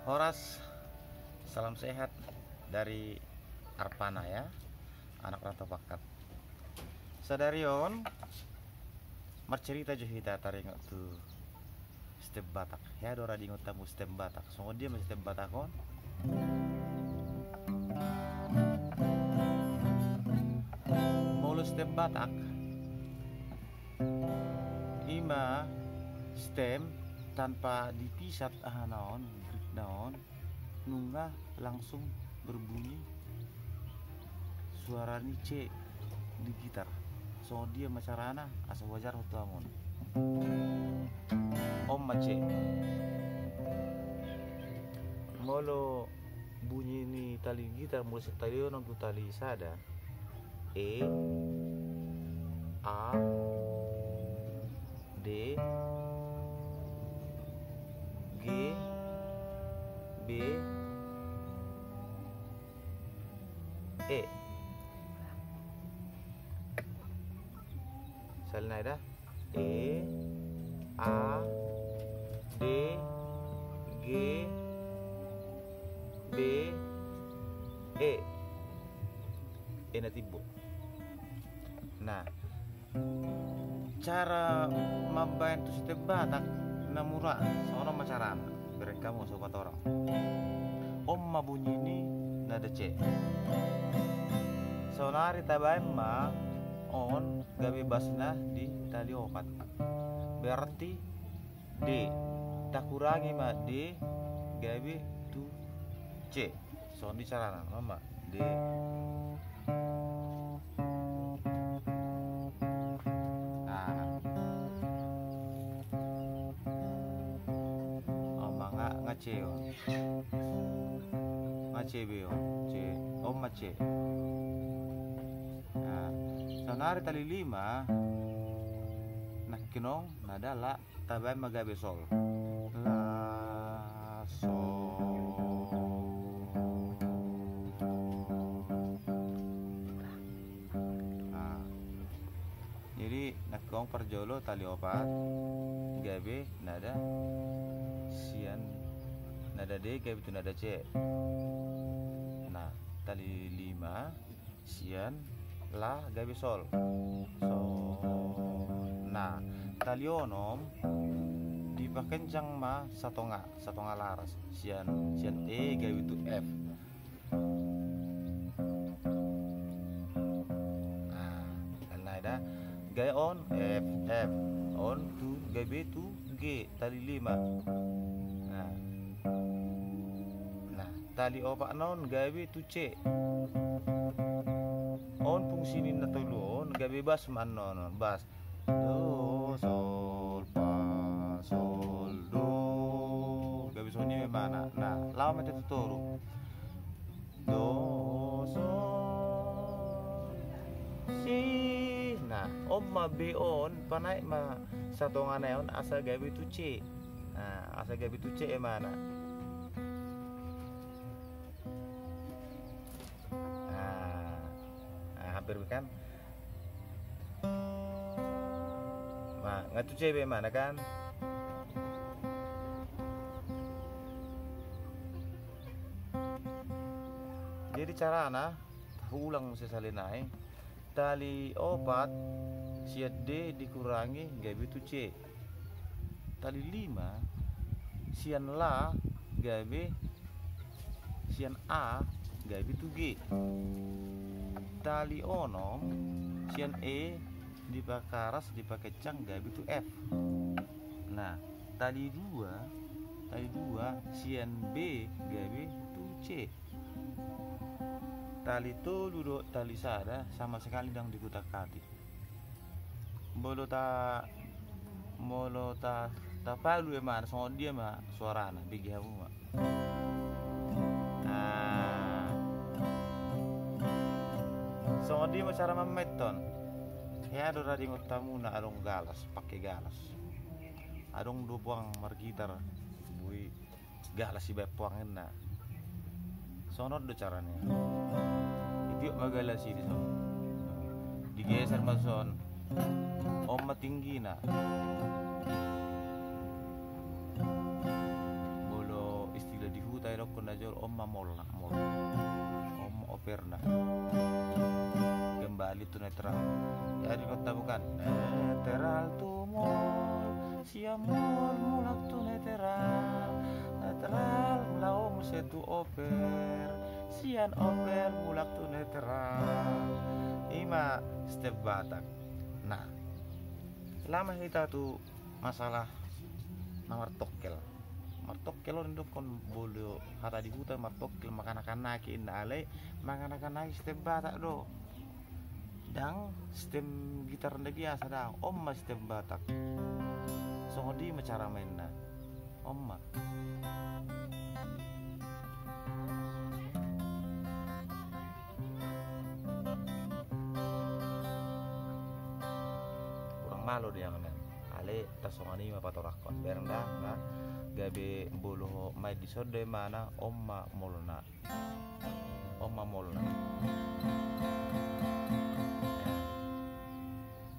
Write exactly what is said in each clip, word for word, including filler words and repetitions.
Horas, salam sehat dari Arpana ya, anak rantau pakat. Sadari on marcerita jo hita taringot tu stem Batak. Hea do ra diingot hamu stem Batak. Songon dia ma stem Batak on? Molo stem Batak, ima stem tanpa dipisat ahana on, gritna on, nunga langsung berbunyi suara ni C di gitar. Songon dia ma carana asa huajarhon tu hamu on. On ma C. Molo bunyi ni tali gitar molo sian tali onom tu tali sada, E, A, D, G, B, E. Sahali nai da. E, A, D, G, B, E. E na timbo. Nah, cara mambaen tu stem Batak na mura, songon on ma carana. Bereng hamu sobat orang. On ma bunyi ni nada C. Saonari tabaen ma on gabe basna di tali opat. Berarti D. Takurangi ma D gabe tu C. Songon i carana, on ma D. Nah. On ma nga, nga C on. Nga C be on. C. On ma C. Nah, saonari tali lima. Nangkin on nada La tabaen ma gabe Sol. La, Sol. Nah. Jadi nangkin on parjolo tali opat gabe nada sian nada D gabe tu nada C. Nah, tali lima sian La gabe Sol. Sol. Nah, tali onom dipakencang ma satonga, satonga laras sian, sian E gabe tu F. Nah, alai da gabe on F, F. On tu gabe tu G, tali lima. Nah. Nah, tali opat na on gabe tu C. On fungsi ni na tolu on gabe bas ma annon, bas. Do, sol, fa, sol, do. Gabe songon i ma imana. Nah, laho ma hita tu toru. Do, sol, si. Nah, on ma B on, panaek ma satonga na on asa gabe tu C. Nah, asa gabe tu C imana. Nah, nah, hampir be kan. Nah, nga tu C be imana kan. Jadi carana, huulang muse sahali nai. Tali opat sian D dikurangi gabe tu C. Tali lima sian La gabe, sian A gabe tu G. Tali onom sian E dipakaras, dipakencang gabe tu F. Nah, tali dua, tali dua sian B gabe tu C. Tali tolu dohot tali sada sama sekali ndang dikutak-katik. Molo ta, molo ta, tapalu imana songon dia ma suarana, bege hamu ma. Nah. Songon dia ma cara mambaen on. Hea do ra diingot hamu na adong galas, pake galas. Adong do puang margitar, boi galas ibaen puang ninna. Songon on do carana. Ditiop ma galas i dison. Digeser ma dison. On ma tinggina. Molo istilah di huta Jolo on ma molna, mol. On ma operna. Kembali tu netral. Jadi kota bukan. Netral tu mol. Sian mol mulak tu netral. Netral mula muse tu oper. Sian oper mulak tu netral. Ima step Batak. Nah, lama hita tu masalah na martongkel. Martongkel on didokkon molo hata di huta martongkel, manganakanaki inna, alai manganakanaki step Batak do. Ndang step gitar nda biasa, ndang. On ma step Batak. Songon dia ma cara mainna. On ma. Kurang malo dia ngana. Alai tarsongon i ma patorangkon. Bereng da, na gabe molo main di son do imana, on ma molna. On ma molna.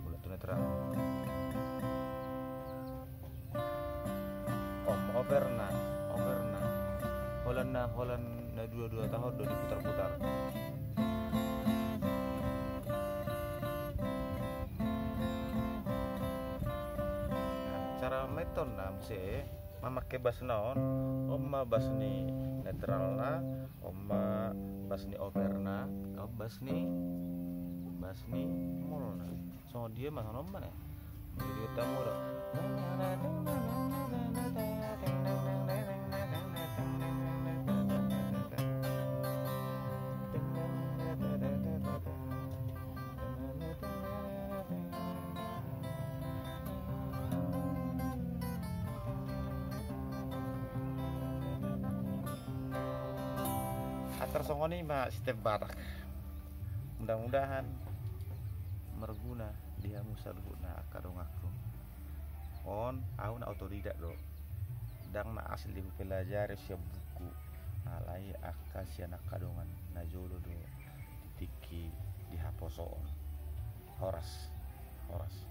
Mulak tu netral. On ma operna, operna. Holan na, holan na dua-dua taon do diputar-putar. Nah, cara main on na muse mamake basna on, on ma bas ni netralna, on ma bas ni operna, on bas ni, bas ni molna. Songon dia ma, songon on ma ne. Jadi kita mulak. Antar songon i ma step Batak. Mudah-mudahan marguna di hamu saluhutna angka donganku. On, au na otodidak do. Ndang na asli hupelajari sian buku. Alai angka sian angka dongan na jolo do di tingki di haposoon. Horas, horas.